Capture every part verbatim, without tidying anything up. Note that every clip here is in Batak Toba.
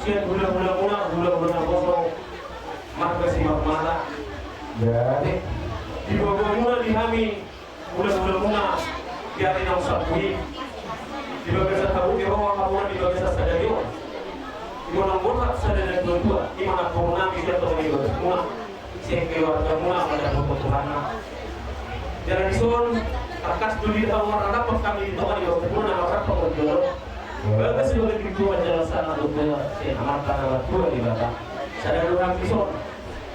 Sian hula-hula muna, hula-hula na bosok, marga Simarmata. Jadi, di bagasan muna di hami, hula-hula muna, di ari naung salpu i. Di bagasan hamu di roha hamu di bagasan sadari on. Di bona borhat sada na tua-tua, di mana purna bisa tong di bagasan muna. Sian keluarga muna mandapothon Tuhanna. Jala dison, tangkas do di hamu marradapan hami di tonga ni bagasan muna na marrapang on jolo. Bagas sebagai ketua jala sanak dohot sian Amanta na martua Debata. Sada do hami dison,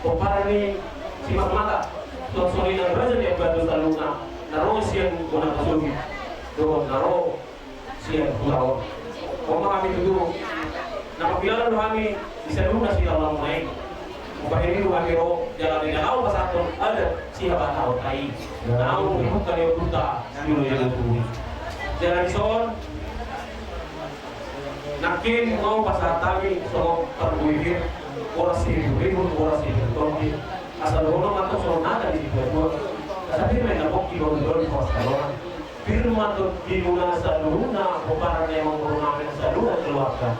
pomparan ni Simarmata, songon i na raja ni Ambato saluhutna, na ro sian bona pasogit dohot na ro sian huta on. On ma hami tutu. Na mangkilala do hami di saluhutna sian laon muna i. Umbahen i do hami ro jala di na laho pasahathon adat sihabataonta i. Naung dibuka ni ompunta jolo-jolo tubu i. Jala dison nangkin mau pasahat hami songon parbue pir, boras siribun-ribun, boras siribun tondi. Asa dohonon ma antong songon nada ni situa-tua. Asa pir ma inna pongki, bahulbahul di pos na lolang. Pir ma tondi muna saluhutna, pomparan ni amangboru nami na saluhutna keluarga.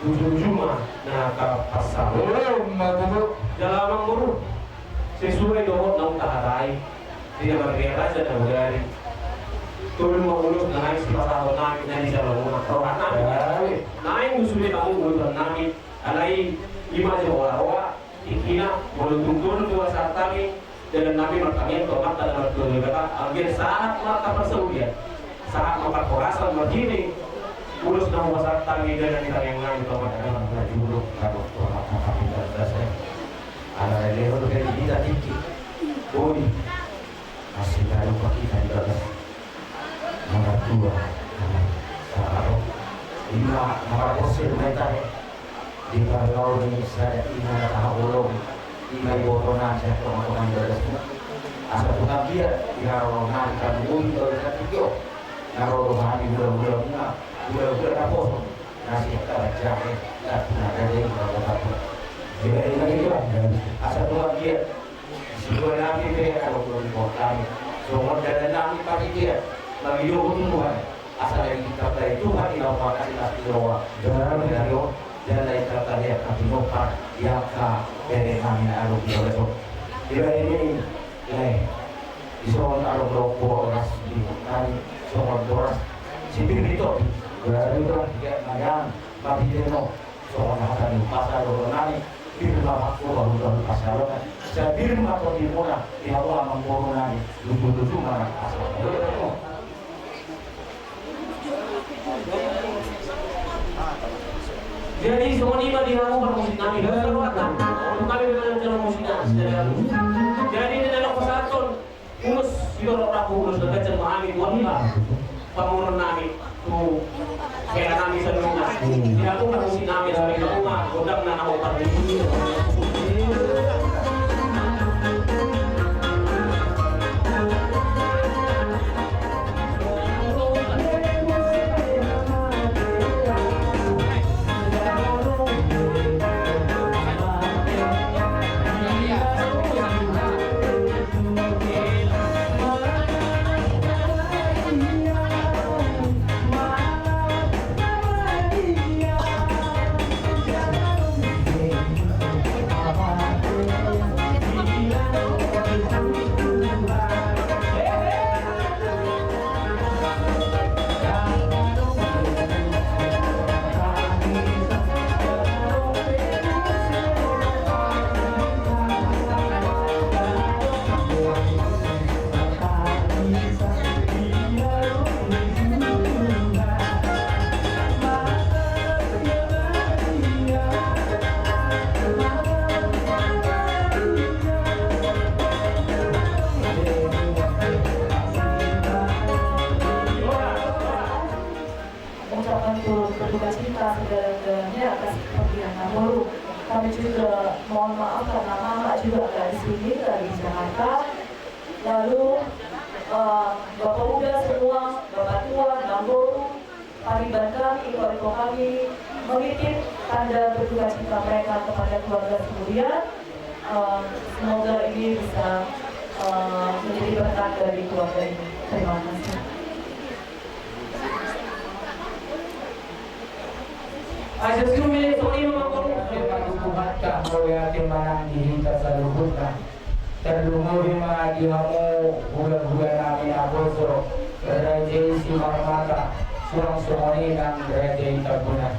Ujung-ujung ma na angka pasahat. Jala amangboru, sesuai dohot naung tahatai di na marria raja na bodari. Tolu ma ulos na naeng sipasahaton nami na dijalo muna roha nami. Naeng do sude hamu ulos nami, alai i ma jo roha-roha. Tingkina, molo tung tolu do pasahat hami, dalan nami martangiang tu Amanta na martua Debata, anggiat sahat ma angka parsaulian, sahat ma parhorasan marhite ulos na hupasahat hami, dalan ni tangiang nami tu Amanta na martua Debata. Ala lelehon do hita tingki. Boi. Masih tarupa hita di bagas. Nomor dua. Saro. Ima nomor bosir maita he. Di parlau ni sada ima na taha bolong. Ima iboto na siap tong tong di bagas. Asa tukang dia di haro na di kamu di bagas na tinggi. Naro do hami gula-gula muna. Gula-gula na posong. Nasi kabajahe, tapi na dade, na dade. Jadi, ini lagi, Bang. Asa tukang dia. Sibuan nami pe, kalau belum kota ni. Songon dalan nami pagi dia. Bagi dia pun Tuhan. Asa lagi kita dari Tuhan, di lawan kasih kasih doa. Dalam dari dan lain kata dia, tapi nopa, dia ka, bere nami na alu, kita besok. Jadi, ini, eh, Dison adong do boras di hutani, songon boras si pir ni topi. Jadi, dia magang, mabide no, songon hata ni umpasa dohonon nami, pir ma hakku bahulbahul pasahaton. Sai pir ma tondimuna, di hamu amangboru nami, lucu-lucu ma na asa. Jadi, songon i ma di hamu parmusik nami. Jadi, di na laho pasahathon ulos, di torop rambu ulos na ganjang ma hami tu angka pamoruon nami, tu hela nami saluhutna. Di hamu parmusik nami, saluhutna gondang na naung parmusik. Mengucapkan turut berduka cita sedalam-dalamnya atas kepergian Namboru. Kami juga mohon maaf karena Mama juga nggak di sini, lagi di Jakarta. Lalu, eh, Bapak Uda semua, Bapak Tua, Namboru, pariban kami, iko-iko kami, menitip tanda berduka cita mereka kepada keluarga sekalian. Eh, semoga ini bisa, eh, menjadi berkat dari keluarga ini. Terima kasih. Aja sumile, Mauliate ma nang di hita saluhutna. Tarlumobi ma di hamu hulahula nami naposo, Raja i Simarmata, suang songon i nang Raja i Tambunan.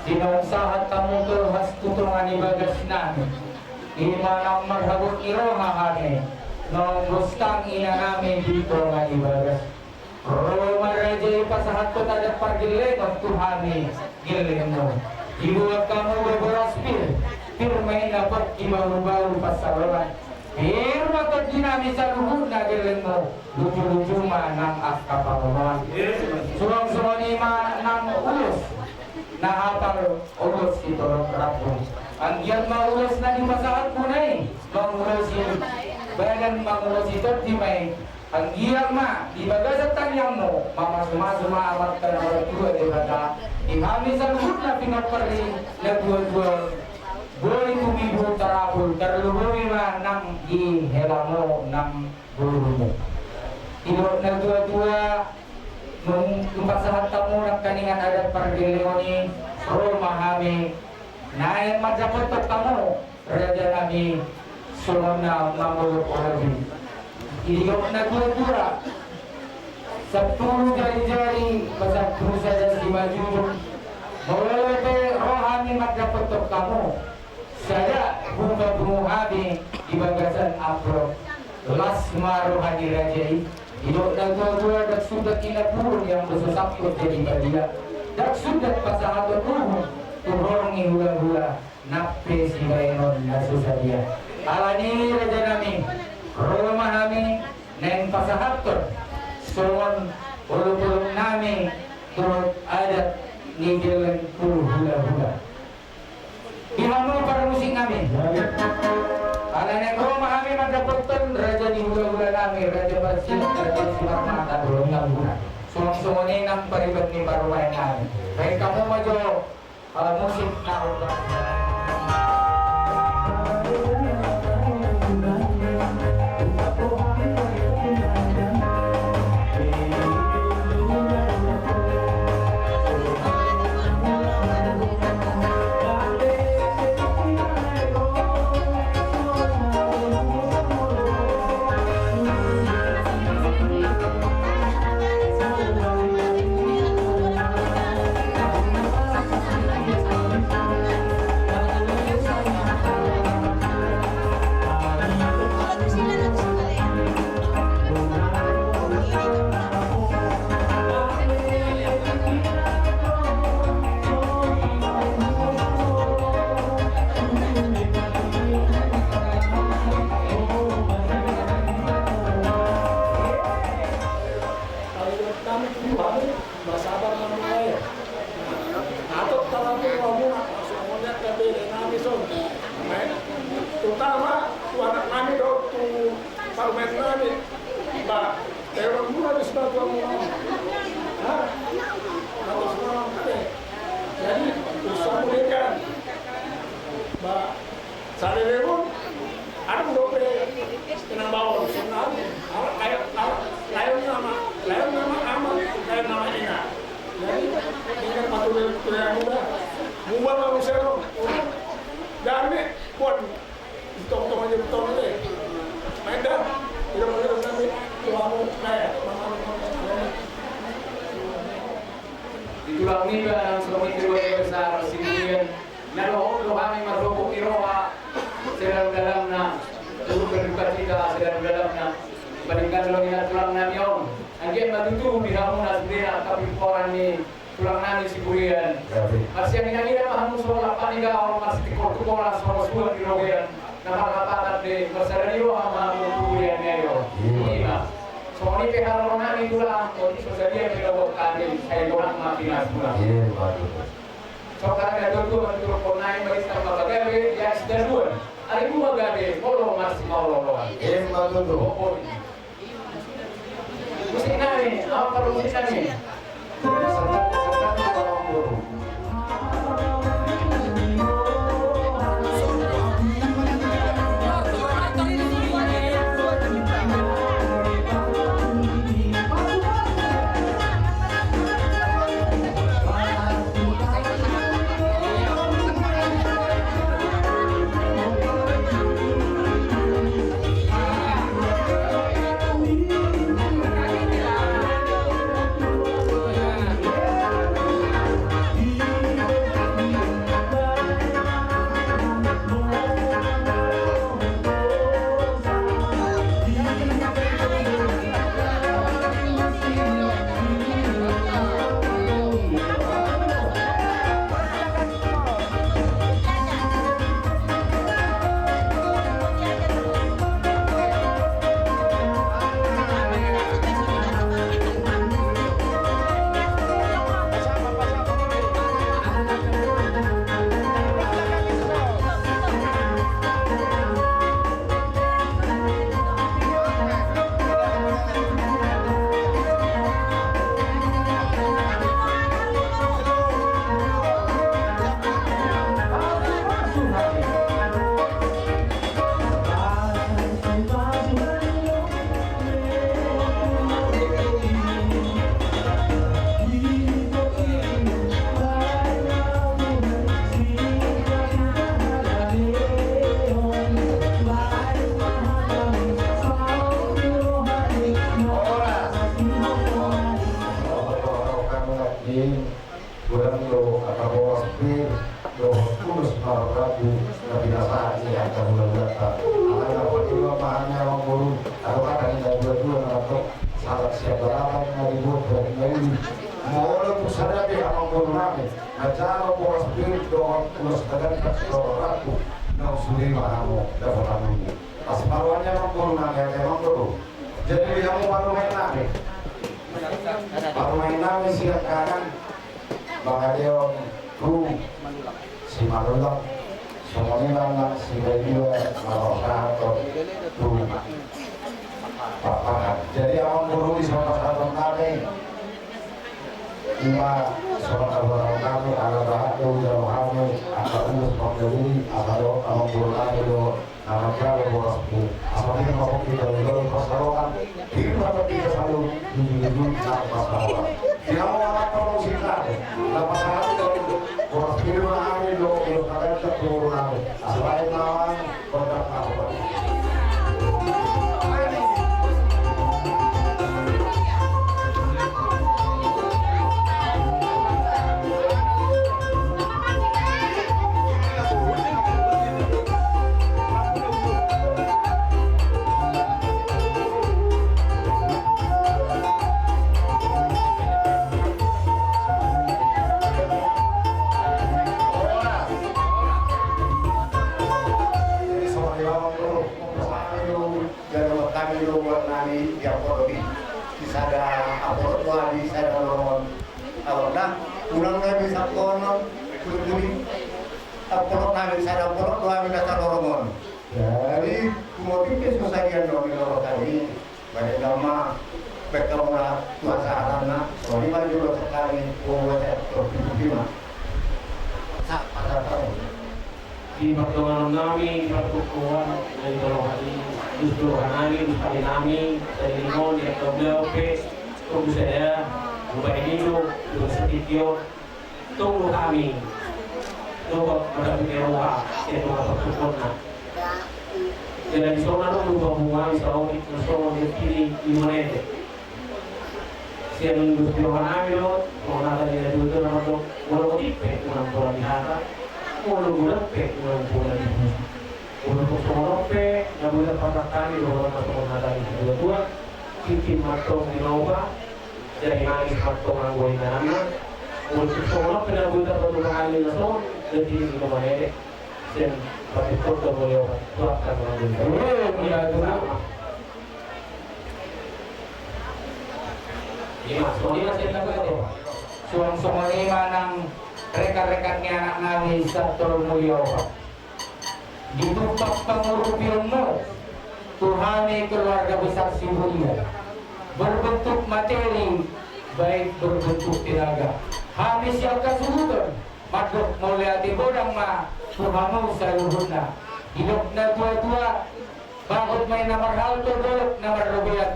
Di naung sahat hamu tolhas tu tonga ni bagas nami, i ma naung marhabot ni roha hami naung bostang ina nami di tonga ni bagas. Ro ma raja i pasahathon adat pargellengon tu hami gellengmu. Dibuat hamu do boras pir, pir ma i na pongki bahulbahul pansalongan. Pir ma tondi nami saluhutna gellengmu, lujuluju ma nang angka pangomoan. Suang songon i ma nang ulos na hapal, ulos sitorop rambu. Anggiat ma ulos na dipasahatmuna i mangulosi badan, mangulosi tondi ma i. Anggiat ma di bagasan tangiangmu mamasumasu ma Amanta na martua Debata di hami saluhutna pinompar ni natuatua, boi tumibu tarapul, tarlumobi ma nang di helamu nang borumu. Didok natuatua, nunga dipasahat hamu nangkiningan adat pargellengon i, ro ma hami naeng mandapothon hamu raja nami songon na mangoloi-oloi. Didok natuatua, sampulu jarijari pasampulu sada simanjujung. Molo pe ro hami mandapothon hamu, sada hupapungu hami di bagasan amplop. Las ma roha ni raja i. Didok natuatua, ndang sundat inna purun yang bersosakut jadi badia. Ndang sundat pasahaton uhum tu horong ni hulahula nang pe sibaenon na so sadia. Alani i raja nami, ro ma hami naeng pasahathon songon olopolop nami tu adat ni gelleng tu hulahula. Di hamu parmusik nami. Alai naeng ro ma hami mandapothon raja ni hulahula nami, raja Parsilang, raja Simarmata Bolon Tambuna. Suang songon i nang pariban ni parumaen nami. Baen hamu ma jo alat musik na umbahen. Atau kalau tu kamu, langsung melihat ke bini nami, son. Terutama tu anak nami do, tu parumaen nami. Ba, emang mula di sebelah tua mula. Hah? Harus mula, oke. Jadi, usah muliakan. Ba, saleleng on, adong dope inang baon, songon i, anak, anak, anak, lain nama, lain nama ama, lain nama ina. Jadi, ingat patulel-tulel muda, muba ma muse ro, jami, buat, ditongtong aja, ditongtong aja. Main dah, tidak mau, tidak nanti, tuamu, kayak, mama, mama, mama. Di tulang niba nang songon i keluarga besar Siburian, na dohot do hami marhobok ni roha, sedalam-dalamna, turut berdukacita sedalam-dalamna. Paling kan lo nina tulang nami on, anggiat ma tutu di hamuna sudena angka pingkoran ni tulang nami Siburian. Marsiangidangidan ma hamu songon lampak ni gaol, marsitungkoltungkolan songon suan di robean. Na marlapatan be, marsada ni roha ma hamu tu bulan ni ayo. Ima. Songon i pe haroro nami tulang, on i so sadia pe dohot hami, sai dongan ma pinasuna. Songon hata ni natuatua, manurut hon nai, marista ma pagabe, di atas daluan. Ari buma gabe, molo marsimaolooloan. Ima tutu. Musik nami, apa musik nami? Godang do angka boras pir dohot ulos marragu na pinasahat ni angka hulahulanta. Alana pake ma hami amangboru, adong hata ni natuatua na mandok: Sahat sian balapan na dibuat bani na uli. Molo tung sada pe amangboru nami manjalo boras pir dohot ulos na gantang dohot ragu, naung sude ma hamu dapotan uli. Pas paruan ni amangboru nami, ate amangboru. Jadi di hamu parumaen nami, parumaen nami siangkangan, mangalehon tu Simanullang, songon i ma nang Sibaidua, molo sahat tu Pakpahan. Jadi amangboru, di son pasahaton nami, ima songon na huboto nami, ala bahat do hujalo hami angka ulos panggabean, asa dohot amangboru nami do na manjalo boras pir. Asa pir ma pongki, gabe gabe parsaoran, pir ma pongki, asa dohot lujuluju nang parsaoran. Di hamu amang parmusik nami, na pasahathon boras pir ma hami dohot ulos na gantang tu boru nami. Asa baen ma amang gondang na hombar i. Jadi songon i ma amang boru, jadi buat hami do, buat nami di amporot i. Di sada amporot do hami, di sada lorongon. Alana unang nami saponon, putupuni. Amporot nami sada amporot do hami na salorongon. Jadi tumoding pe so sadia do hami lorongon i. Baen damang ma, baen damang ma tu hasahatan na. Songon i ma jolo sakali, boasa, topi, topi ma. Sa, asa tahu. Di pardonganon nami, di partomuan na di tolohan i, dos do roha nami, dos pake nami, sadari on, di angka ulaon pe, tong do sada, umbahen i do, di bagasan tingki on, tong do hami dohot mardapot ni roha sian dongan partomuanna. Jala dison adong do pamungka nami saotik na songon i, di Monete. Sian dos ni roha nami do, songon hata ni natuatua na mandok: Molo otik pe unang pola di hata, molo godang pe unang pola di puji. Molo tung songon on pe na boi tarpatangkasi dohot na songon hata ni natuatua: Tingting mantong di na opa, jahe manis mantong anggo ingananna. Molo tung songon on pe na boi tarpatangkasi na songon, jadi di na manede. Sian patutur do mulio, tuakan manggunta. Ima, songon i ma sian na tuatua. Suang songon i ma nang rekan-rekan ni anak nami Sattor Mulio. Ditumpak pangurupionmu tu hami keluarga besar Sibulian, berbentuk materi, baik berbentuk tenaga. Hami sian hasuhuton mandok mauliate godang ma tu hamu saluhutna. Didok na tuatua, bagot ma i na marhalto, dolok na marrobean.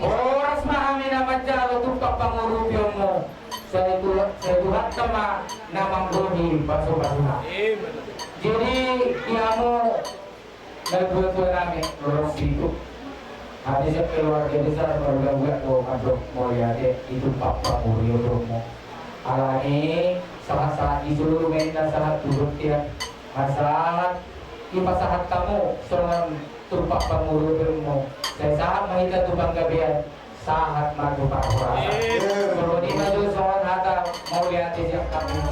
Horas ma hami na manjalo tumpak pangurupionmu. Sai Tuhan, sai Tuhanta ma na manggohi pasupasuna. Jadi di hamu na tuatua nami, lorong pitu. Hami sian keluarga besar Marulaguak do mandok mauliate ditumpak pangurupionmu. Alani sahat-sahat ni solu ma inna sahat tu bontean. Sahat dipasahat hamu songon tumpak pangurupionmu. Sai sahat ma hita tu panggabean. Sahat ma tu parhorasan. Songon i ma jo songon hata mauliate sian hami.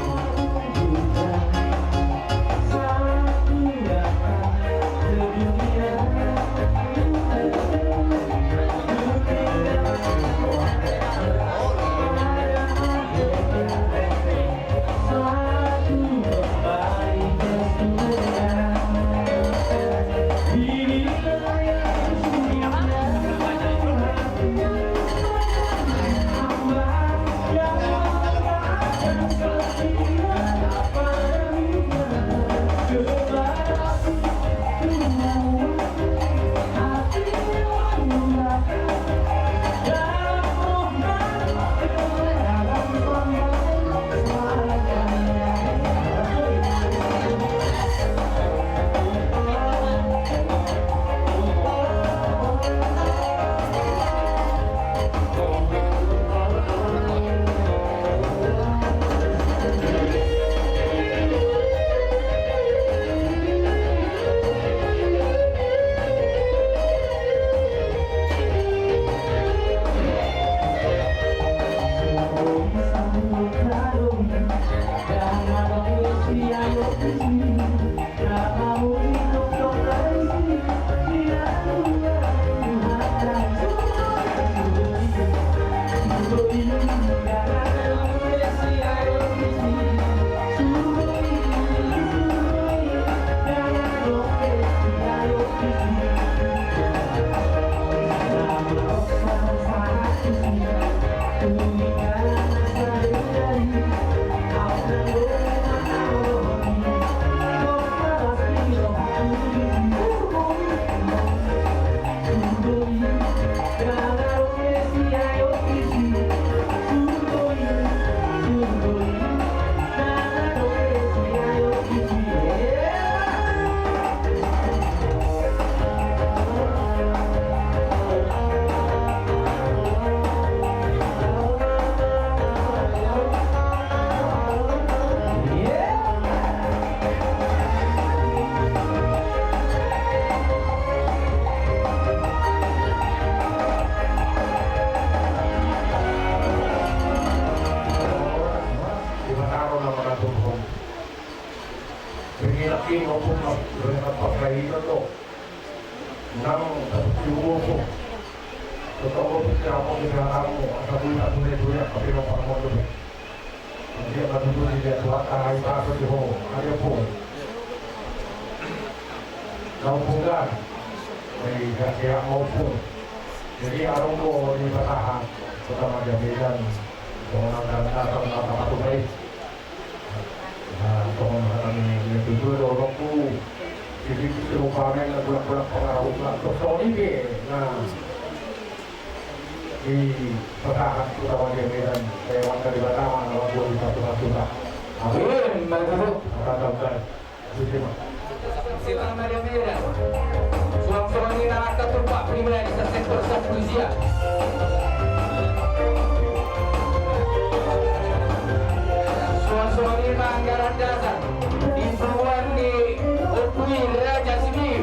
Ino pun mas, dengan apa kain itu. Nang, tiubo. Totong, tiubo, tiubo, asa bui, asa bui, asa bui, asa bui, asa bui. Dia matutu di dia tuat, ah, itu apa di ho, ada pun. Kau bukan. Jadi, dia, dia mau pun. Jadi, arung ko di Patahan, Kota Madya Medan, Kota Madya Medan, Kota Madya Medan. Nah, tong hata ni, ni tutu do, orangku. Jadi, kita rupamen, na bulan-bulan pengaruh, na, terus tahun ini, nah. Di Patahan, Kota Madya Medan, saya warga di Batam, na lagu di satu-satu, nah. Amin, baik, Bu. Kata-kata. Suang songon i nang angka tumpak pribadi sasektor sapusia. Suang songon i nang anggaran dasar di tuan ni Ompu i Raja Sidim.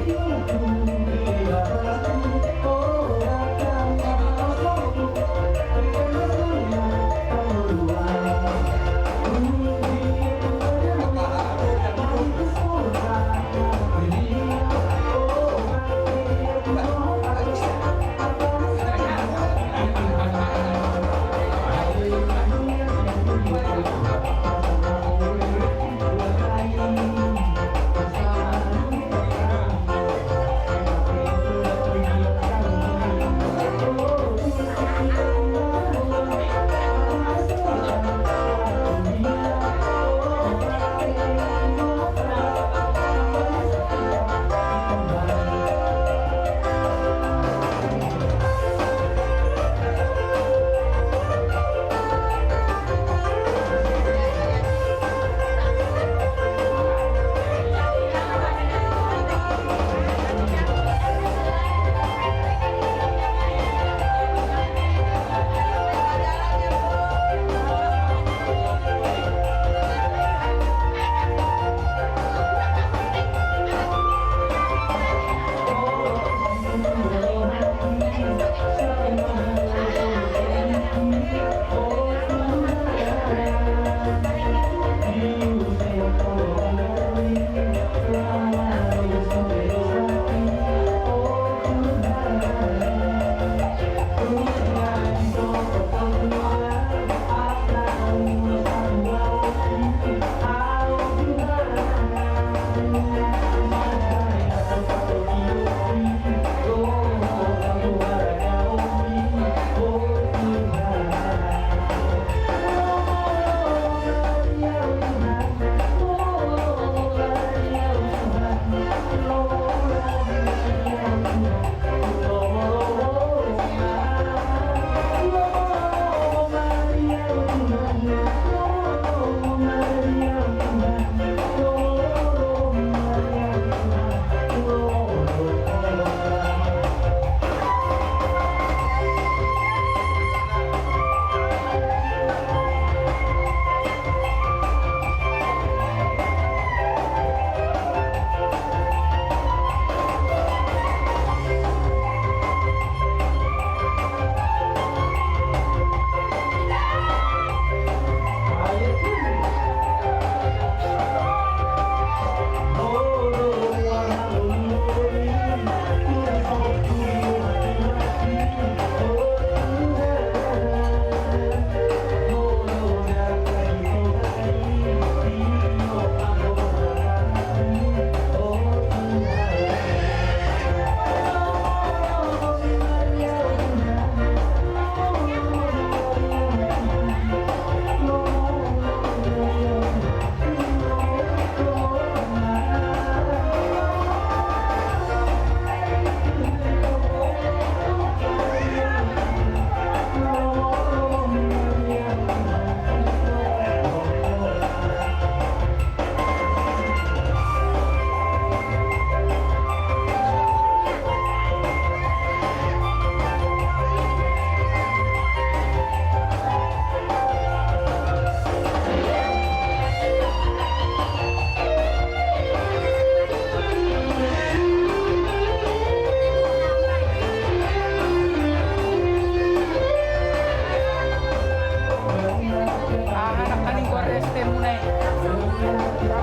Aha nangkaning goar S T muna i?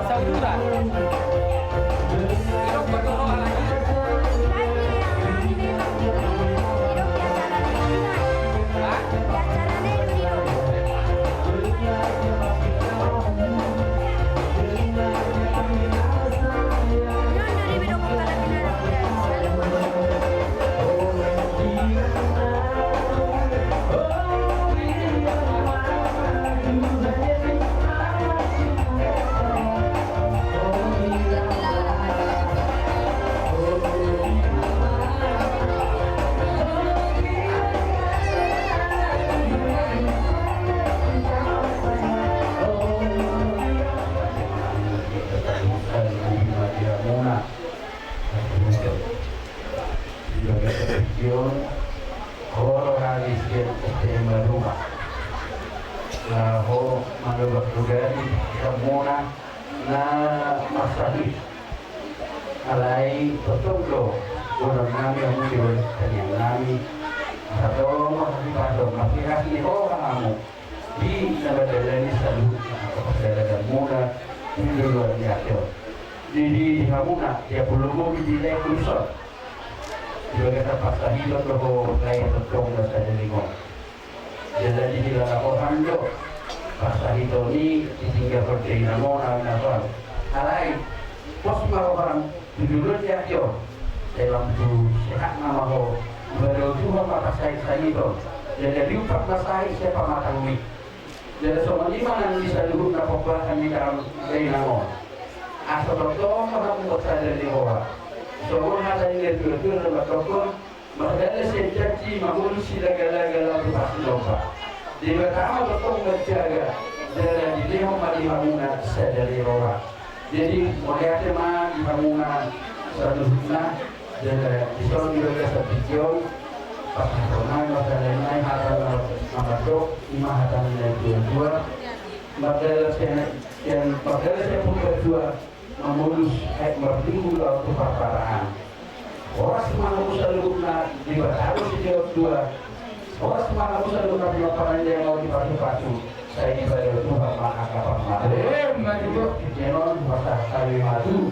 Saudara. Laho manobak dugani hamuna na marsahit. Alai tongtong do godang nami hamu di bagasan tangiang nami. Asa tongtong hahipason, marhirasni ho hamu di na mandalani saluhut na angka pardalanan muna di joloan ni ari on. Di, di, di hamuna, di Apulumogit, di Lae Kurson, di bagasan parsahiton do ho lae tongtong na sadari on. Jala di hilala hoham do parsahiton i ditinggalhon dainang on, na tuan. Alai pos ma roham tu joloan ni ari on. Dalam tu sehat nama ho, dibadao Tuhan ma parsahitsahiton. Jala diumpat ma sahit sian pamatangmi. Jala songon i ma nang di saluhut na pomparan ni dainang on. Asa tongtong ma hamu marsadari roha. Songon hata ni natuatua na mandok, mardalan sian janji, mangolu silagalaga laho tu parsinomba. Debata ma tongtong manjaga, jala dilehon ma di hamuna sadari roha. Jadi mauliate ma di hamuna saluhutna. Jala dison di bagasan tingki on, pasahaton nami ma sada nai hata na mandok, i ma hata ni natuatua. Mardalan sian, sian, mardalan sian Purbatua, mamolus aek marminggu laho tu parparaan. Horas ma hamu saluhutna, Debata do sitiotio. Horas ma hamu saluhutna, pinomparan ni Debata dipasupasu. Sai dibadao Tuhan ma angka pangkataion. Emma tutu. Di hita on pasahat hami ma tu,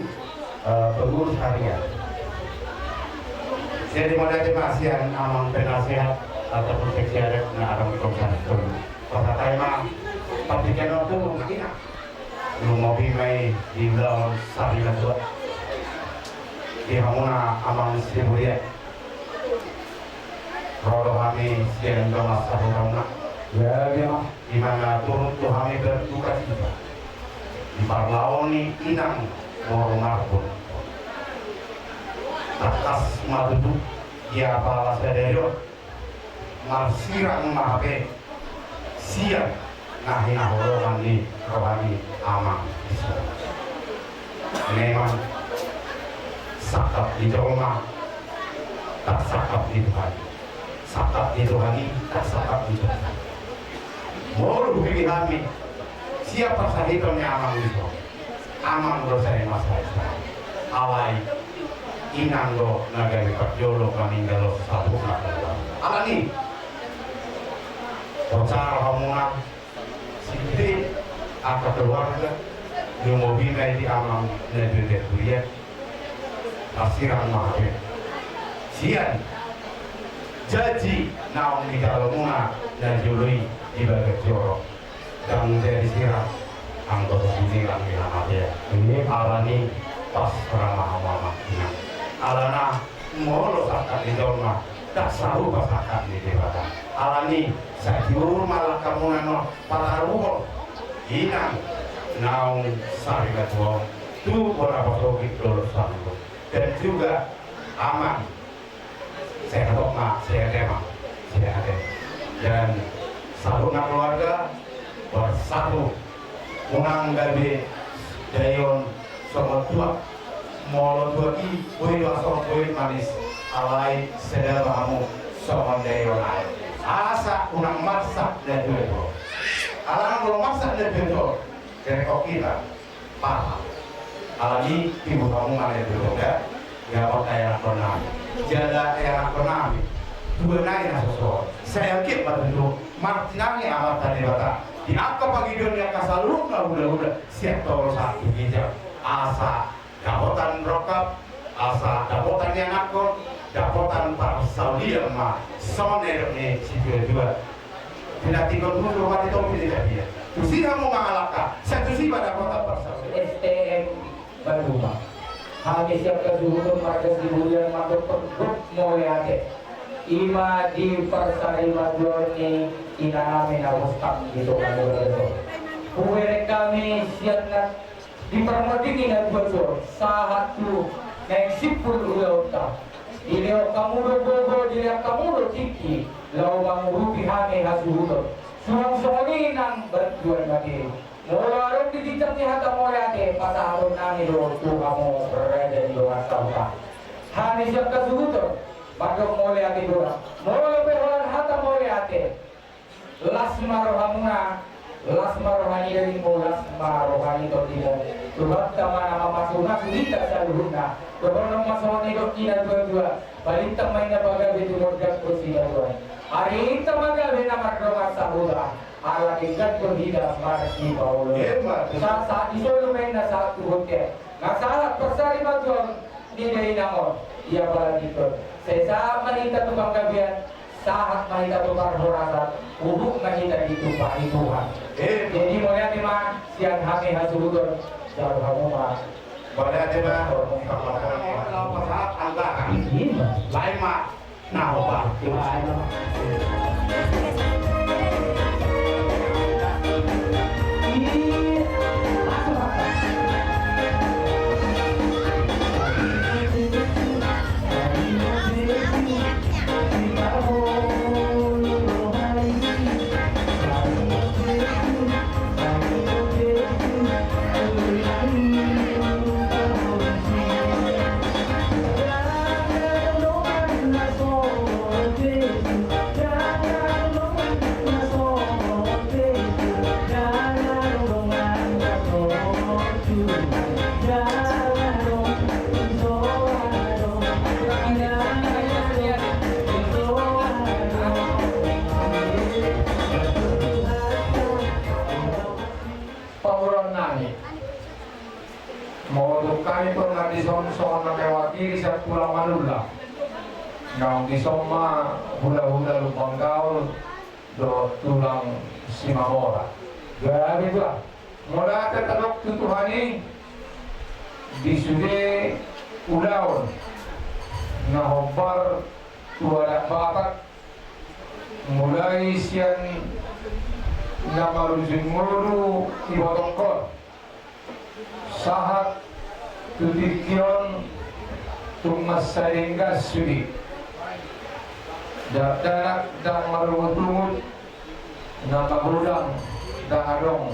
eh, pengurus harian. Jadi mauliate ma sian amang penasehat ataupun seksi adat na adong di komsatu. Pasahat hami ma partingkian on tu, na ina. Lumobi ma i di ulaon sarimatua. Di hamuna amang Siburian. Ro do hami sian dongan sahurangna. Ya, ya. Di mana turun tu hami berduka cita. Diparlaoni inang moru marbun. Tangkas ma tutu di apala sadari on. Marsirang ma hape sian na hinaholongan ni roha ni amang dison. Memang sangkap ni jolma, tak sangkap ni Tuhan. Sangkap ni Tuhan i, tak sangkap ni jolma. Molo hupilihon hami sian parsahiton ni amang dison. Amang do sai marsahit. Alai inang do na gabe parjolo maninggalhon saluhutna. Alani i, horas ma hamuna, sude angka keluarga, lumobi ma i di amang na dua durian. Marsirang ma hape sian janji naung dijalo muna na jolo i di bagas joro. Ndang jadi sirang anggo so sirang di hamatean. Alani i, pasrah ma hamu amang inang. Alana molo sangkap ni jolma, tak sarupa sangkap ni Debata. Alani i, sai tiur ma langkamuna on pataruhon inang naung sarimatua on tu bona pasogit dolok saluhut. Dan juga amang, sehat ma, sehat ma, sehat. Dan saluhutna keluarga bersatu, unang gabe daion songon tuak. Molo tuak i boi do songon boi manis, alai sada ma hamu songon daion aek. Asa unang marsak na tuatua. Alana molo marsak na tuatua, kerekok hita. Paham. Alani i, tibu hamu ma na tuatua, ya. Ia on, ianakhon nami. Jala ianakhon nami. Dua nai na soso. Sai anggiat ma tutu martinangi Amanta Debata di angka pangidoan ni angka saluhutna hulahula sian toru sahat tu ginjang. Asa dapotan rongkap, asa dapotan ianakhon, dapotan parsaulian ma songon na nidok ni situatua. Pinantikhon hujur mati topi ni tapia. Tusi hamu mangalangka, sai tusi ma dapotan parsaulian. S T M Baruma. Hami sian hasuhuton marga Siburian mandok gok mauliate. I ma di parsarimatuaon ni inanami na bostang di tonga ni bagasan on. Hubereng hami sian na di parmonding ni natuatua on sahat tu naeng simpul ulaonta. Dilehon hamu do gogo, dilehon hamu do tingki laho mangurupi hami hasuhuton. Suang songon i nang bantuan materi. Molo adong di ginjang ni hata mauliate, pasahaton nami do tu hamu raja ni dongan sahuta. Hami sian hasuhuton mandok mauliate do. Molo pe holan hata mauliate, las ma rohamuna Las ma roha ni dagingmu, las ma roha ni tondimo. Tuhanta ma na mamasumasu hita saluhutna. Dohonon ma songon nidok ni natuatua: Balintang ma inna pagabe, tumondangkon situa-tua. Ari inta ma gabe na mardongan sahuta, ala denggan do hita marsipaoloan. Emma tutu. Sahat-sahat di solu ma inna sahat tu bontean. Nga sahat parsarimatua ni dainang on, ia apalagi tu on. Sai sahat ma hita tu panggabean, sahat ma hita tu parhorasan, huhut ma hita ditumpahi Tuhan. Eh. Jadi mauliate ma sian hami hasuhuton, jalo hamu ma. Mauliate ma. Laho pasahat anggaran. Iya. Lain ma. Nah, opa. Pamoruon nami. Molo dung hami pe nga dison songon na mewakili sian tulang Manula. Naung dison ma hulahula Lumban Gaol dohot tulang Simamora. Gabe tua. Molo ate tadok tu Tuhan i di sude ulaon na hombar tu adat Batak, mulai sian na marujung ngolu ibotongkon sahat tu tingki on tung mansai denggan sude. Dakdanak ndang marungutungut, na magodang ndang adong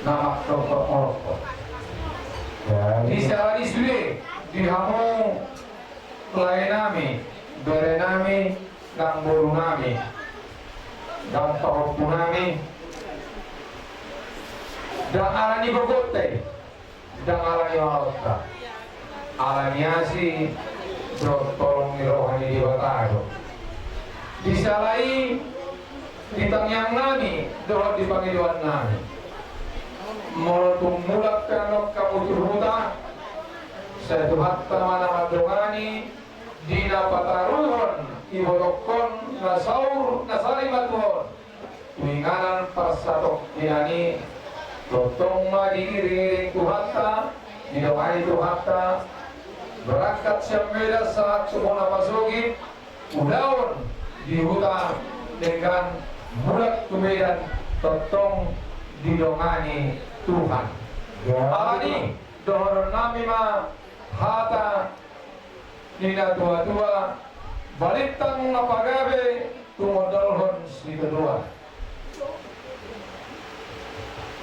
na mangkorokkor. Di sala ni sude di hamu lae nami, bere nami, nang boru nami, nang pahompu nami, ndang ala ni gogonta i, ndang ala ni ulaonta, ala ni asi dohot holong ni roha ni Debata do. Di sala i di tangiang nami dohot di pangidoan nami. Molo tung mulak pe annon hamu tu huta, sai Tuhanta ma na mandongani di na pataruhon ibotongkon na saur na sari matuaon tu inganan parsatongkinan i. Tongtong ma diiring-iring Tuhanta, didongani Tuhanta, berangkat sian Medan sahat tu bona pasogit, ulaon di huta denggan, mulak tu Medan tongtong didongani Tuhan. Ala ni dohonon nami ma hata ni natuatua: Balintang ma pagabe, tumondalhon situa-tua.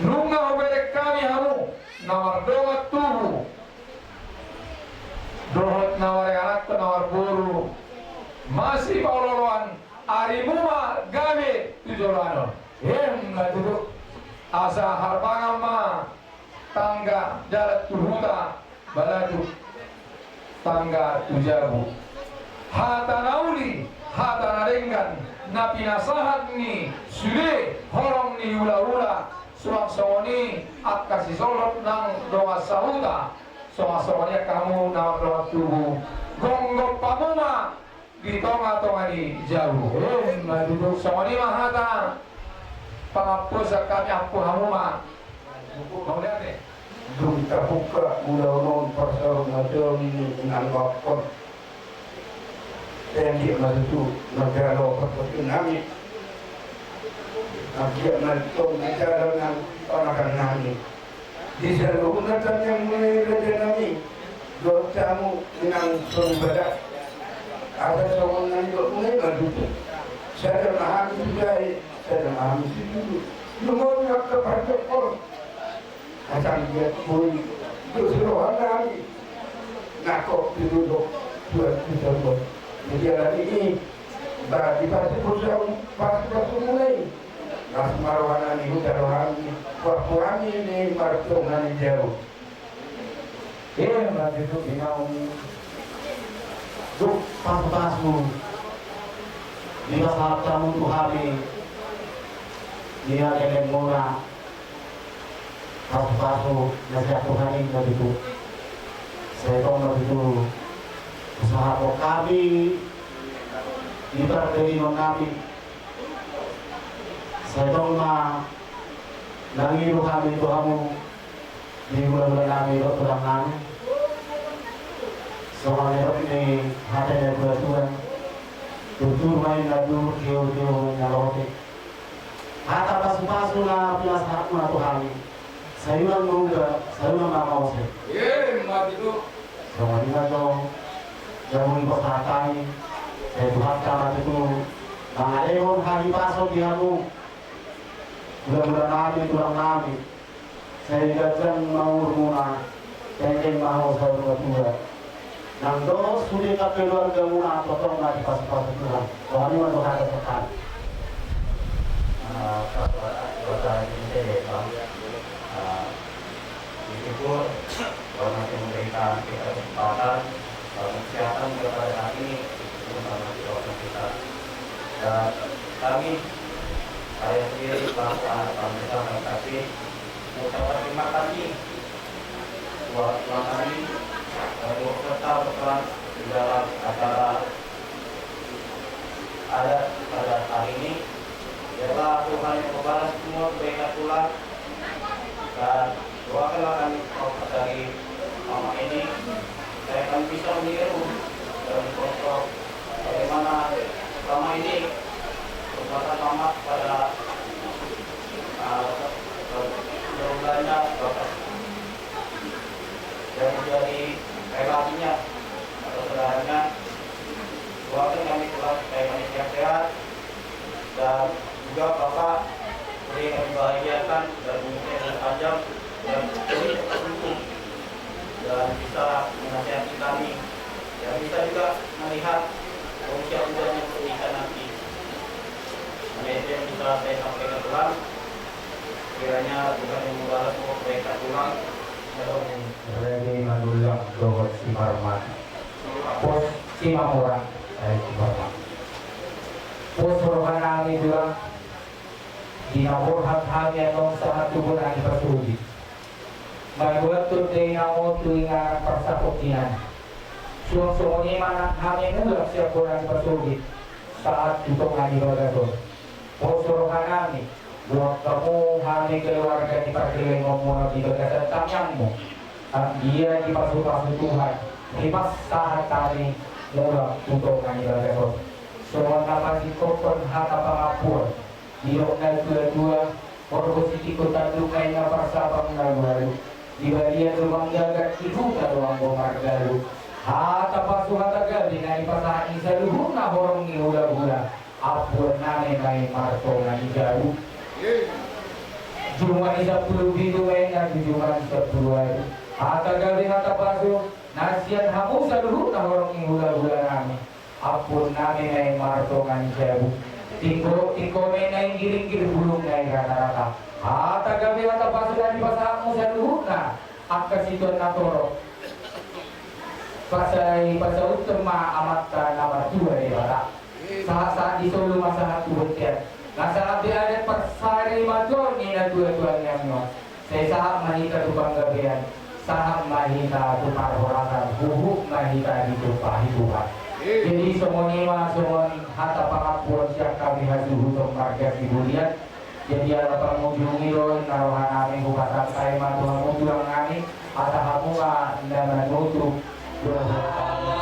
Nunga hubereng hami hamu na mardongan tubu dohot na marangka na marboru masipaolooloan, arimu ma gabe tu joloan on. Emma tutu. Asa harbangan ma tangga dalan tu huta, balatuk tangga tu jabu. Hata na uli, hata na denggan na pinasahat ni sude holong ni hulahula, suang songon i angka sisolhot nang dongan sahuta, suang songon i angka hamu na mardongan tubu, gonggom hamu ma di tongatonga ni jabu. Emma tutu. Songon i ma hata pangampuon sian hami, ampu hamu ma. Mauliate. Dung tabuka ulaon on, parsaur matua ni inang dohot. Anggiat ma tutu na jalo parsaoran nami. Anggiat ma tutu na jalo nang ponakan nami. Di saluhutna tangiangmuna i, raja nami, dohot hamu inang soripada. Asa songon na nidokmuna i ma tutu. Sada ma hami tu jae, sada ma hami tu julu. Lumobi angka parjongkol. Asa anggiat boi dos roha nami. Nangkok tu dolok, tuat tu dolok. Jadi ala ni i, ba dipasupasu, pasupasumuna i. Las ma rohana ni huta rohami, pampurangi ni martonga ni jabu. Ima tutu, di naung dung pasupasu dipasahat hamu tu hami, ia geleng muna pasupasu na sian Tuhan i ma tutu. Sai tong ma tutu pasahathon hami di pardagingon nami. Sai tong ma nangido hami tu hamu di hulahula nami dohot tulang nami. Songon na nidok ni hata ni natuatua, tutur ma inna tubu, tiur tiur ma inna lote. Hata pasupasu na pinasahatmuna tu hami, sai unang maubah, sai unang mamaose. Ima tutu. Songon i ma tong, jabu ni pasahat nami, sai Tuhanta ma tutu mangalehon hahipason di hamu, hulahula nami, tulang nami. Sai ganjang ma umurmuna, sai denggan ma ho saur matua. Nang dohot sude keluargamuna, tongtong ma dipasupasu Tuhan. Songon i ma tong hata sian hami. Ah, kata-kata ini saya, Bang. Ah, Bersyukur Tuhan masih memberikan kita kesempatan, eh, kesehatan juga pada saat ini, meskipun karena keterbatasan kita. Dan kami, saya sendiri selaku anak bangsa, kami kasih mengucapkan terima kasih buat Tuhan kami, eh, turut serta berperan di dalam acara adat pada hari ini. Biarlah Tuhan yang membalas semua kebaikan Tuhan, dan doakanlah kami dari Mama ini, supaya kami bisa meniru dan mencontoh bagaimana selama ini perbuatan Mama pada, uh, keluarganya, Bapak yang menjadi relasinya atau saudaranya. Doakan kami Tuhan supaya kami sehat-sehat, dan juga Bapak supaya kami bahagiakan dan umurnya panjang dan sungguh dan bisa menasihati kami, yang bisa juga melihat kondisi yang seperti ikan nanti. Hanya itu yang bisa saya sampaikan Tuhan. Kiranya Tuhan yang membalas semua kebaikan Tuhan. Rede Manullang dohot Simarmata. Pos Simamora, eh, Simarmata. Pos roha nami Tulang, di na borhat hami annon sahat tu bona ni pasogit. Manuat tu denggan on tu inganan parsapot inana. Suang songon i ma nang hami mulak sian bona ni pasogit sahat tu tonga ni bagas on. Pos roha nami, buat hamu hami keluarga ni pargellengonmuna di bagasan tangiangmu. Anggiat dipasupasu Tuhan, hipas sahat hami mulak tu tonga ni bagas on. Songon na pasingkophon hata pangampuon, didok natuatua, horbo sitingko tanduk ma inna parsabang na ualu. Di balian do manggagat, di huta do anggo mardalan. Hata pasu hata gabe na dipasahat ni saluhutna horong ni hulahula. Ampuon nami ma i martonga ni jabu. Jumadi sampulu pitu ma inna tu jumadi sampulu ualu. Hata gabe hata pasu na sian hamu saluhutna horong ni hulahula nami. Ampuon nami ma i martonga ni jabu. Tingko, tingko ma inna inggiringgir, bulung ma i ratarata. Hata gabe hata pasu na dipasahatmu saluhutna angka situan na torop. Pasai, pasauthon ma Amanta na martua Debata. Sahat, sahat di solu ma sahat tu bontean. Na sahat di adat parsarimatua ni natuatua nami on. Sai sahat ma hita tu panggabean, sahat ma hita tu parhorasan, huhut ma hita ditumpahi Tuhan. Jadi songon i ma songon hata pangampuon sian hami hasuhuton marga Sibulian. Jadi ala pangujungi do inna roha nami, hupasahat hami ma tu hamu tulang nami, asa hamu ma na manutup dohot hami.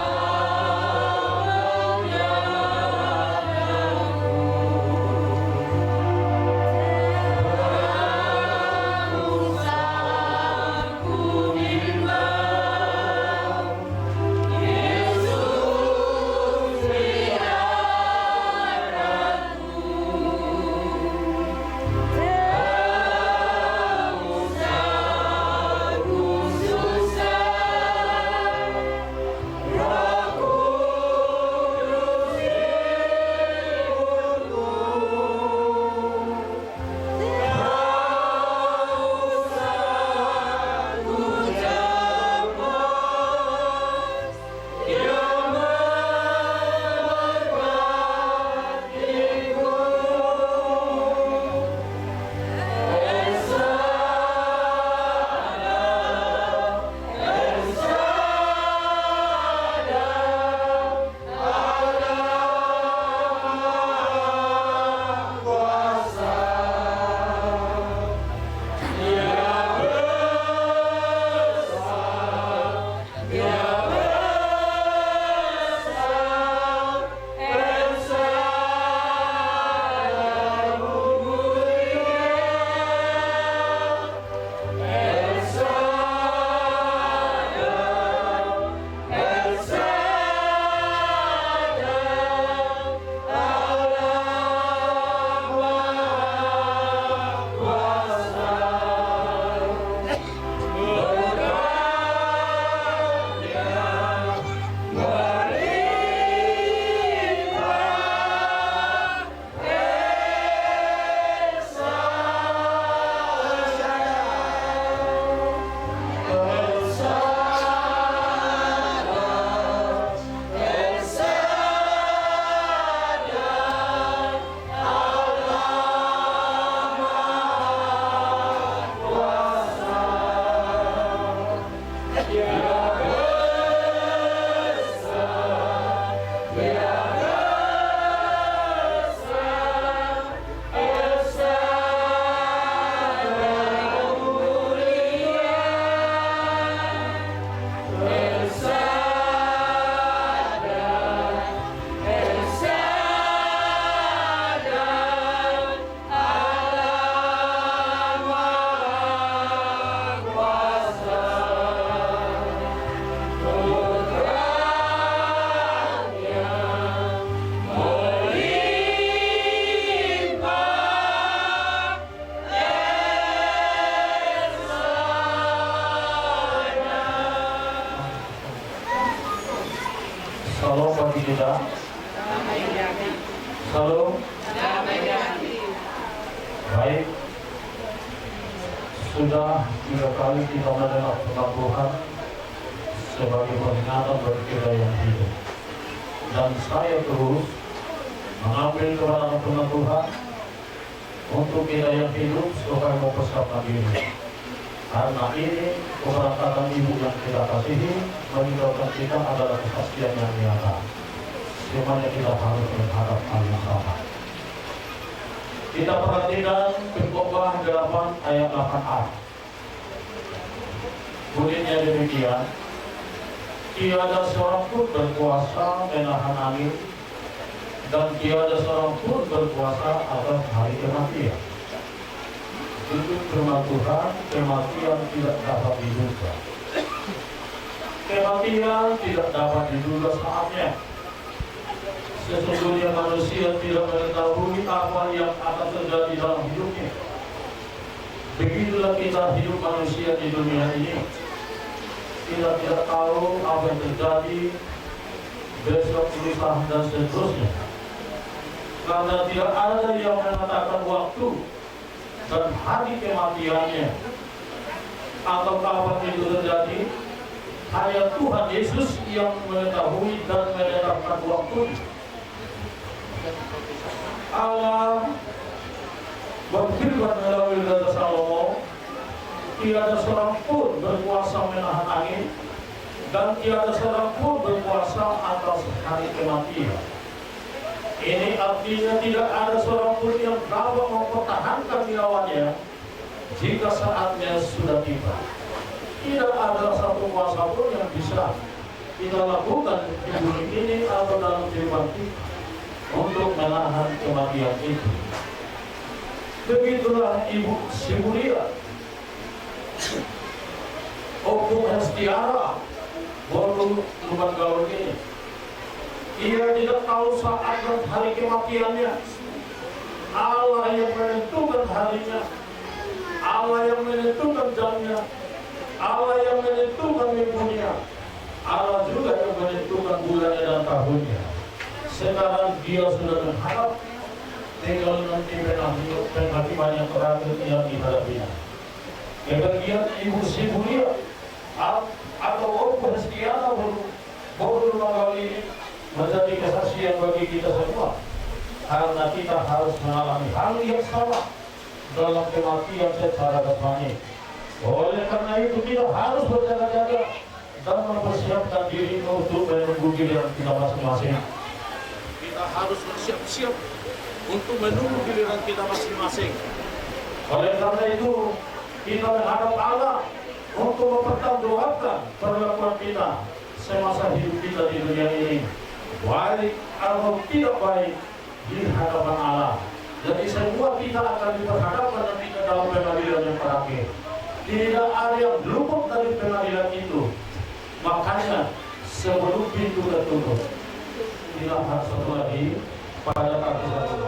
Kita. Salam. Baik. Sudah tiga kali kita mendengar firman Tuhan sebagai peringatan bagi kita yang hidup. Dan saya terus mengambil kebenaran firman Tuhan untuk kita yang hidup supaya mempersiapkan diri. Karena ini keberangkatan ibu yang kita kasihi meninggalkan kita adalah kesaksian yang nyata. Semuanya kita harus menghadap Allah sama. Kita perhatikan Pengkhotbah delapan ayat delapan a. Bunyinya demikian, tiada seorang pun berkuasa menahan angin, dan tiada seorang pun berkuasa atas hari kematian. Itu firman Tuhan, kematian tidak dapat diduga. Kematian tidak dapat diduga saatnya. Sesungguhnya manusia tidak mengetahui apa yang akan terjadi dalam hidupnya. Begitulah kita hidup manusia di dunia ini. Kita tidak tahu apa yang terjadi besok, lusa, dan seterusnya. Karena tidak ada yang mengatakan waktu dan hari kematiannya, atau kapan itu terjadi, hanya Tuhan Yesus yang mengetahui dan menetapkan waktunya. Allah berfirman melalui Raja Salomo, tiada seorang pun berkuasa menahan angin, dan tiada seorang pun berkuasa atas hari kematian. Ini artinya tidak ada seorang pun yang dapat mempertahankan nyawanya jika saatnya sudah tiba. Tidak ada satu kuasa pun yang bisa kita lakukan di bumi ini atau dalam kehidupan kita untuk menahan kematian itu. Begitulah Ibu Siburia, Ompu Hestiara, boru Lumban Gaol ini. Ia tidak tahu saat dan hari kematiannya. Allah yang menentukan harinya, Allah yang menentukan jamnya, Allah yang menentukan minggunya, Allah juga yang menentukan bulannya dan tahunnya. Sekarang dia sudah menghadap, tinggal nanti penghati-, penghatiman yang terakhir yang dihadapinya. Kepergian Ibu Siburia, a-, atau Ompu Hestiara, boru, boru Lumban Gaol ini menjadi kesaksian bagi kita semua. Karena kita harus mengalami hal yang sama dalam kematian secara jasmani. Oleh karena itu, kita harus berjaga-jaga dan mempersiapkan diri untuk menunggu giliran kita masing-masing. Kita harus bersiap-siap untuk menunggu giliran kita masing-masing. Oleh karena itu, kita menghadap Allah untuk mempertanggungjawabkan perlakuan kita semasa hidup kita di dunia ini, baik atau tidak baik di hadapan Allah. Jadi semua kita akan diperhadapkan nanti ke dalam pengadilan yang terakhir. Tidak ada yang luput dari pengadilan itu. Makanya sebelum pintu tertutup, kita harus satu lagi pada kaki satu.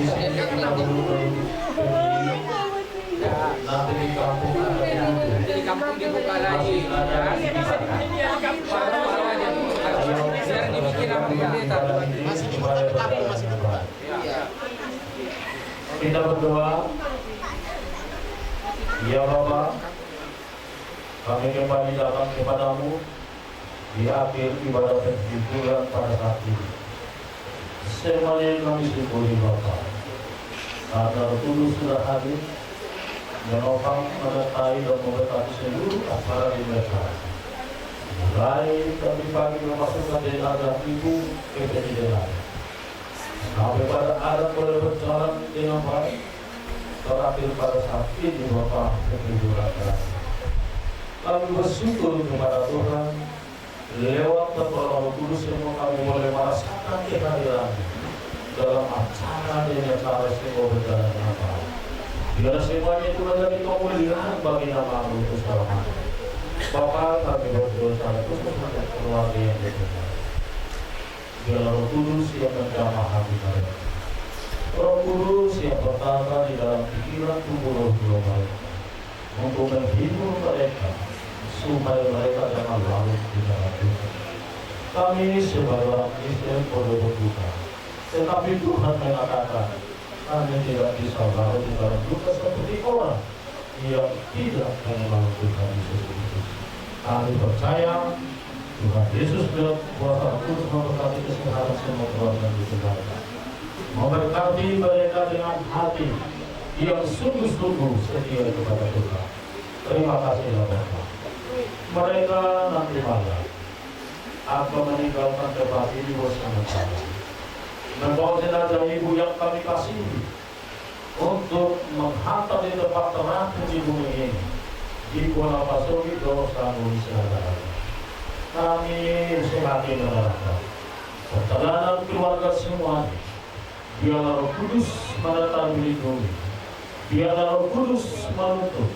Nanti di kampung ada, di kampung dibuka lagi. Biar dibikin apa, pendeta? Masih dibuka, tapi masih dibuka. Kita berdoa. Ya Bapa, kami kembali datang kepadamu di akhir ibadah penghiburan pada saat ini. Semuanya kami syukuri Bapa, karena Roh Kudus sudah hadir, menopang, menyertai, dan memberkati seluruh acara di mereka. Mulai tadi pagi memasukkan dari adat ibu ke pendidikan. Sampai pada adat boleh berjalan dengan baik. Terakhir pada saat ini Bapa, penghiburan terakhir. Kami bersyukur kepada Tuhan, lewat pertolongan Roh Kudus semua kami boleh merasakan kehadiran dalam acara ini, acara semua berjalan dengan baik. Biar semuanya itu menjadi kemuliaan bagi nama-Mu untuk selamanya. Bapa, kami berdoa secara khusus untuk keluarga yang ditinggal. Biarlah Roh Kudus yang menjamah hati mereka. Roh Kudus yang bertata di dalam pikiran, tubuh, roh, jiwa mereka, untuk menghibur mereka, supaya mereka jangan larut di dalam dosa. Kami sebagai orang Kristen boleh berduka, tetapi Tuhan mengatakan, kami tidak bisa larut di dalam duka seperti orang yang tidak mengenal Tuhan Yesus Kristus. Kami percaya Tuhan Yesus dan kuasa Roh Kudus memberkati kesehatan semua keluarga di Jakarta. Memberkati mereka dengan hati yang sungguh-sungguh setia kepada Tuhan. Terima kasih ya Bapa. Mereka nanti malam akan meninggalkan tempat ini bersama kami. Membawa jenazah ibu yang kami kasihi untuk menghantar di tempat terakhir di bumi ini, di Bona Pasogit, Dolok Sangu, Sinaga. Kami semakin mengharapkan perjalanan keluarga semuanya. Biarlah Roh Kudus menyertai, melindungi. Biarlah Roh Kudus menuntun,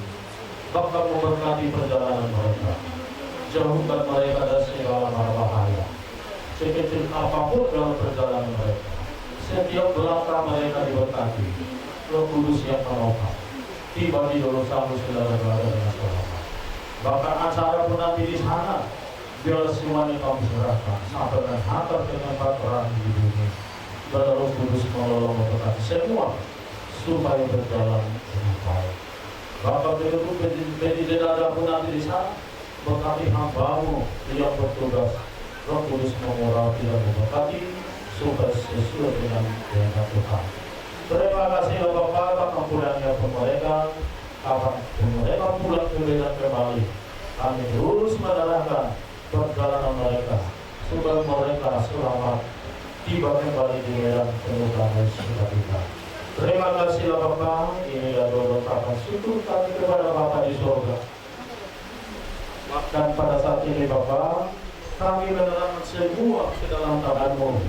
bahkan memberkati perjalanan mereka. Jauhkan mereka dari segala mara bahaya. Sekecil apapun dalam perjalanan mereka, setiap langkah mereka diberkati. Roh Kudus yang menopang, tiba di Dolok Sangu, Sinaga, dengan selamat. Bahkan acara pun nanti di sana, biar semuanya kami serahkan sampai menghantar ke tempat terakhir di bumi. Biar Roh Kudus mengelola, memberkati semua supaya berjalan dengan baik. Bapa, penutup peti-, peti jenazah pun nanti di sana, berkati hamba-Mu yang bertugas. Roh Kudus mengurapi dan memberkati supaya sesuai dengan kehendak Tuhan. Terima kasih ya Bapa, kapan pulangnya pun mereka, kapan pun mereka pulang ke Medan kembali, kami terus menyerahkan perjalanan mereka, supaya mereka selamat tiba kembali di Medan penuh damai sukacita. Terima kasih ya Bapa, inilah doa dan ucapan syukur kami kepada Bapa di sorga. Dan pada saat ini Bapa, kami menyerahkan semua ke dalam tangan-Mu.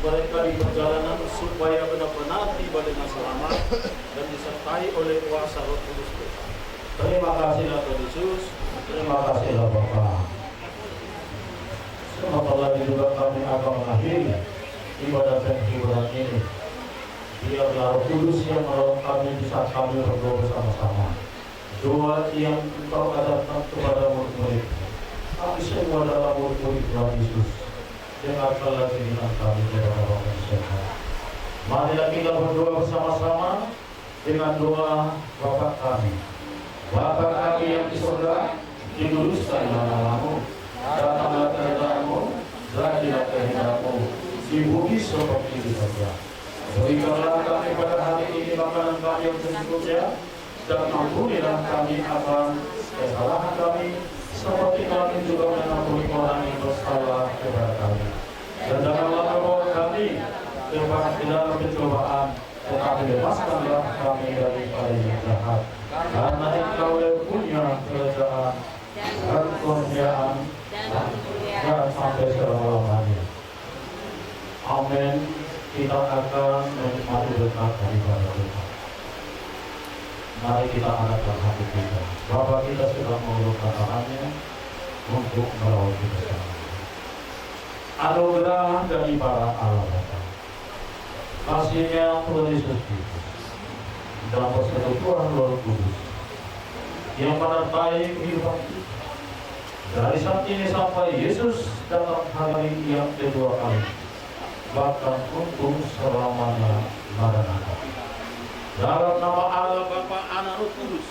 Mereka di perjalanan supaya benar-benar tiba dengan selamat dan disertai oleh kuasa Roh Kudus Tuhan. Terima kasih ya Tuhan Yesus, terima kasih ya Bapa. Sebentar lagi juga kami akan mengakhiri ibadah penghiburan ini. Biarlah Roh Kudus yang menolong kami di saat kami berdoa bersama-sama. Doa yang Engkau ajarkan kepada murid-murid. Kami semua adalah murid-murid Tuhan Yesus. Dengarkanlah kegiatan kami kepada Bapa di sorga. Marilah kita berdoa bersama-sama dengan doa Bapa kami. Bapa kami yang di sorga, dikuduskanlah nama-Mu. Datanglah kerajaan-Mu, jadilah kehendak-Mu di bumi seperti di sorga. Berikanlah kami pada hari ini makanan kami yang secukupnya, dan ampunilah kami akan kesalahan kami, seperti kami juga mengampuni orang yang bersalah kepada kami. Dan janganlah membawa kami ke dalam pencobaan, tetapi lepaskanlah kami daripada yang jahat. Karena Engkau yang punya kerajaan dan kemuliaan dan sampai selama-lamanya. Amin. Kita akan menikmati berkat daripada Tuhan. Mari kita angkat hati kita. Bapa kita sedang mengulurkan tangannya untuk merawat kita semua. Anugerah daripada Allah Bapa, Kasihnya Tuhan Yesus Kristus, dan persekutuan Roh Kudus, yang menyertai kehidupan kita, dari saat ini sampai Yesus datang hari yang kedua kali, bahkan untuk selamanya. Maranatha. Dalam nama Allah, Bapa, Anak, Roh Kudus,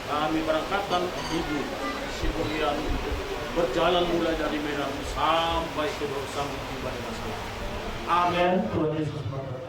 kami berangkatkan ibu si Burian berjalan mulai dari Medan sampai ke Dor Sambung tiba dengan selamat. Amin. Tuhan Yesus memberkati.